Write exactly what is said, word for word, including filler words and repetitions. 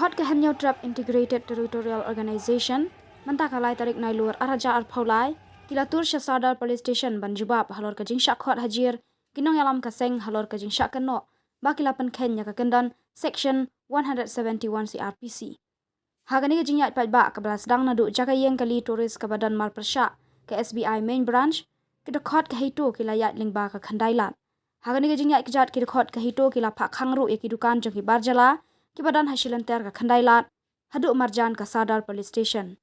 Khot ka Hynñiewtrep Integrated Territorial Organization, mynta ka lai tarik Nailur ar hajar arphew lai, ki la tur sha Sadar Police Station ban jubab halor ka jingshah khot hajir ki nongïalam ka seng halor ka jingshah kynnoh ba ki la pynkheiñ ïa ka kyndon Section one hundred seventy-one C R P C. Ha kane ka jingïaid paidbah kaba la sdang naduh jaka ïing kali tourist kaba don marpyrshah ka S B I Main Branch, ki dkhot ka HITO ki la ïaid lyngba ka khyndai lad. Ha kane ka jingïaid kjat, ki dkhot ka HITO ki la phah khang ruh ïa ki dukan jong ki bar jylla kiba don ha shilynter ka khyndai lad haduh marjan ka Sadar Police Station.